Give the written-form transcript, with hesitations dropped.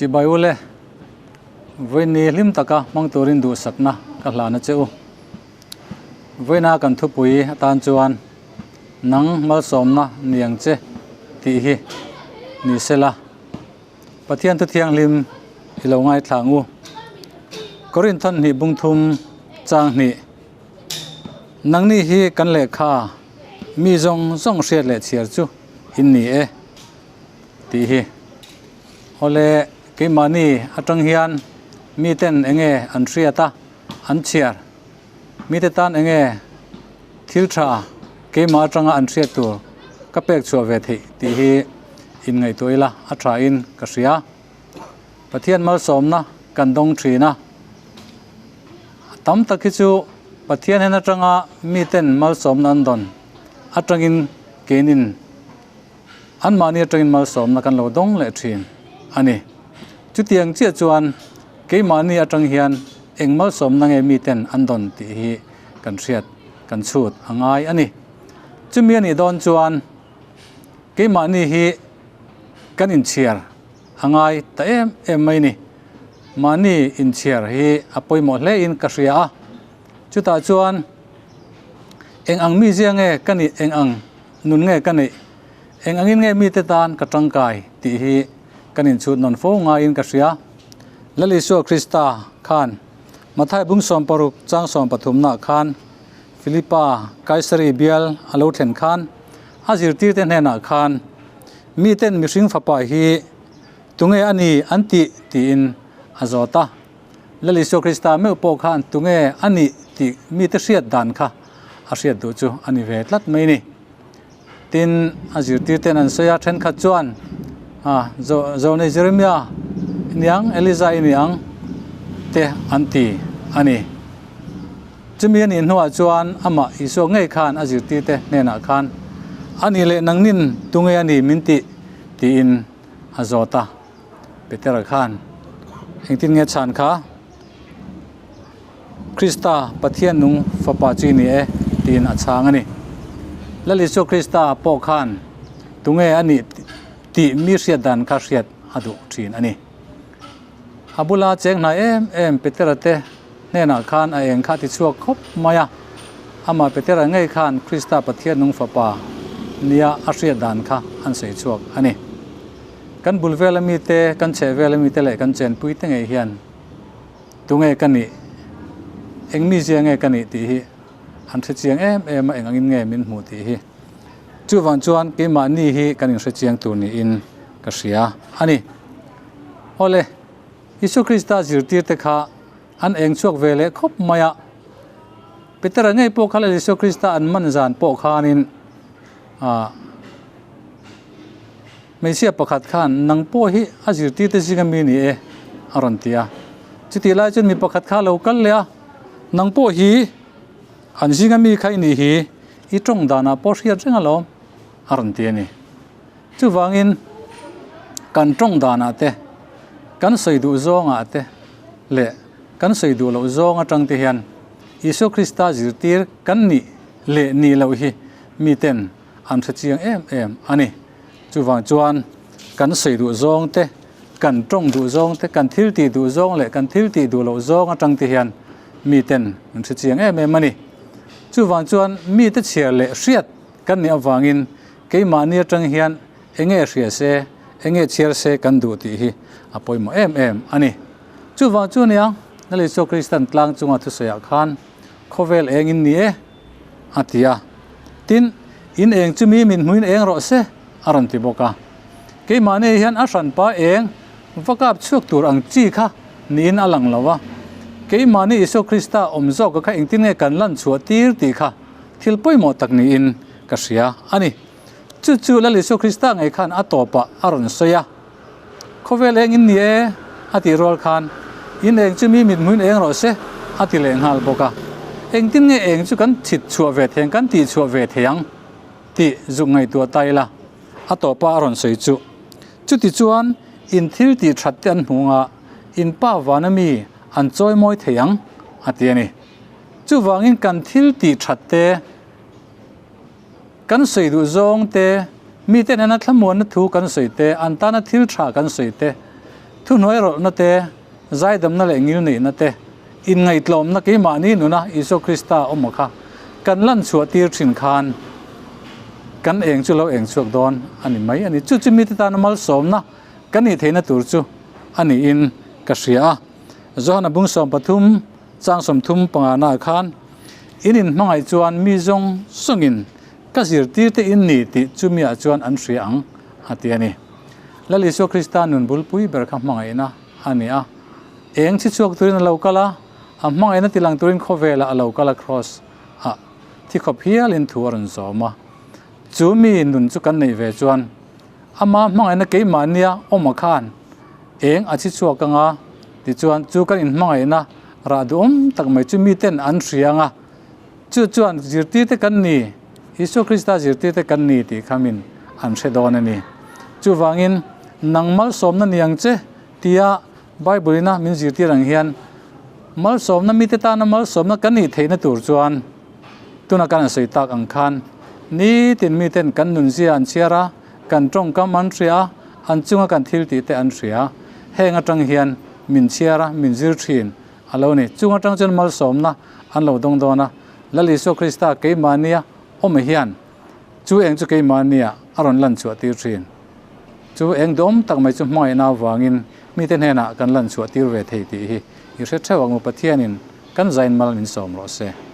Chibai ule, vawiin hlim taka hmang turin duhsakna ka hlan a che u. Vawiina kan thupui atan chuan nang malsawmna ni ang che tih hi ni sela. Pathian thu thianghlim i lo ngaithla ang u. Korinthon hnih bung thum chang hnih. Nangni hi kan lehkha mi zawng zawng hriat leh chhiar chu in ni e tih hi. Awle keimahni atang hian miten enge an hriat a, an chhiar. Mite tan enge thil tha keimah atanga an hriat tur ka pek chhuah ve theih tih hi inngaihtuah ila a tha in ka hria. Pathian malsawmna kan dawng thin a, tam tak hi chu Pathian hen atanga miten malsawmna an dawn atangin keinin anmahni atangin malsawmna kan lo dawng leh thin a ni. Chutiang chiah chuan keimahni atang hian eng malsawmna nge miten an dawn tih hi kan hriat kan chhut a ngai a ni. Chumi a nih dawn chuan keimahni hi kan inchhiar a ngai ta em em mai ni. Mahni inchhiar hi a pawimawh hle in ka hria a, chutah chuan eng ang mizia nge ka nih eng ang nun nge ka neih eng angin nge mite tan ka tangkai tih hi kan inchhut nawn fo ngaiin ka hria. Lal Isua Krista khan Mathai bung 60 chang 13 nah khan Philippa Kaisari bial a lo thlen khan a zirtirte hnenah khan miten mihring fapa hi tunge a ni an tih tiin a zawt a. Lal Isua Krista meuh pawh khan tunge a nih tih mite hriat dan kha a hriat duh chu a ni ve tlat mai ni. Tin, a zirtirten an sawi a, thenkhat chuan, A, Zawlnei Jeremia i ni ang, Eliza i ni ang, te an ti a ni. Chumi a nih hnuah chuan amah Isua ngei khan a zirtirte hnenah khan, A nih leh nangnin tunge a ni min tih? tiin a zawt a. Petera khan, Engtin nge chhan kha? Krista, Pathian nung Fapa chu i ni e, tiin a chhang a ni. Lal Isua Krista pawh khan tunge a nih tih mi hriat dan kha hriat a duh thin a ni. A bula cheng hnai em em Petera te hnenah khan a eng kha a ti chhuak khawp mai a, amah Petera ngei khan Krista Pathian nung Fapa nia a hriat dan kha an sawi chhuak a ni. Kan bul vela mite, kan chheh vela mite leh kan chenpui te ngei hian Tunge ka nih? Eng mizia nge ka nih tih hi an hre chiang em em a, eng angin nge min hmuh tih hi. Chuvang chuan keimahni hi kan inhre chiang tur niin ka hria a ni. Awle, Isua Krista zirtirte kha an eng chhuak ve leh khawp mai a. Petera ngei pawh kha leh Isua Krista an man zan pawh khanin ah Hmeichhia pakhat khan, Nang pawh hi a zirtirte zinga mi ni e, a rawn ti a. Chutih lai chuan mi pakhat kha a lo kal leh a, Nang pawh hi an zinga mi kha i nih hi, i tawng danah pawh hriat reng alawm, a rawn ti a ni. Chuvangin kan tawng danah te, kan sawi duh zawngah te leh kan sawi duh loh zawng atang te hian Isua Krista zirtir kan nih leh nih loh hi miten an hre chiang em em a ni. Chuvang chuan kan sawi duh zawng te, kan tawng duh zawng te, kan thil tih duh zawng leh kan thil tih duh loh zawng atang te hian miten an hre chiang em em a ni. Chuvang chuan mite chhiar leh hriat kan nih avangin keimahni atang hian enge hria se, enge chhiar se kan duh tih hi a pawimawh em em a ni. Chuvang chu nia, Lal Isua Kristan tlang chunga thusawiah khan khawvel engin ni e? a ti a. Tin, in eng chu mi min hmuin eng rawh se, a rawn ti bawk a. Keimahni hian a hranpa eng va kap chhuak tur ang chi kha niin a lang lo a. Keimahni Isua Krista awm zawka kha engtin nge kan lan chhuah tir tih kha thil pawimawh tak niin ka hria a ni. Chu chu Lal Isua Krista ngei khan a tawpah a rawn sawi a. Khawvel eng in ni e, a tih rual khan, In eng chu mi mithmuin eng rawh se, a ti leh nghal bawk a. Engtin nge eng chu kan chhit chhuah ve thei ang, kan tih chhuah ve thei ang tih zuk ngaihtuah ta ila, a tawpa a rawn sawi chu. Chuti chuan in thil tih that te an hmu anga in pa vana mi an chawi mawi thei ang, a ti a ni. Chuvangin kan thil tih that te, Kan sawi duh zawng te, mite nena thlamuanna thu kan sawi te, an tana thil tha kan sawi te, Thuhnuai rawlhna te, zaidamna leh ngilneihna te, inngaihtlawmna keimahni nuna Isua Krista awm kha kan lan chhuah tir thin khan kan eng chu lo eng chhuak dawn a ni mai a ni. Chu chu mite tana malsawmna kan nih theihna tur chu a niin ka hria a. Johana bung 13 chang 30 pangana ah khan in inhmangaih chuan mi zawng zawngin ka zirtirte in ni tih chumi ah chuan an hria ang a ti a ni. Lal Isua Krista nun bulpui ber kha hmangaihna a ni a. Eng chi chhuak turin a lo kal a, a hmangaihna tilang turin khawvelah a lo kal a Kraws ah thi khawp hialin thu a rawn zawm a. Chu mi nun chu kan neih ve chuan ama hmangaihna keimahnia awm a khan eng a chi chhuak anga tichuan chu kan inhmangaihna rah duhawm tak mai chu miten an hria anga chu chuan zirtirte kan ni, Isua Krista zirtirte kan ni tih kha min an hre dawn a ni. Chuvangin nang malsawmna ni ang che tia Bible ina min zirtir ang hian malsawmna mite tana malsawmna kan nih theihna tur chuan tuna kan han sawi tak ang khan nitin miten kan nunzia an chhiar a, kan tawngkam an hria a, an chunga kan thil tih te an hria. Heng atang hian min chhiar a, min zir thin a lo ni. Chung atang chuan malsawmna an lo dawng dawn a, Lal Isua Krista keimahnia awm hian chu eng chu keimahnia a rawn lan chhuah tir thin. Chu eng duhawm tak mai chu hmangaihna avangin mite hnenah kan lan chhuah tir ve thei tih hi i hre theuh ang u. Pathianin kan zain mal min sawm rawh se.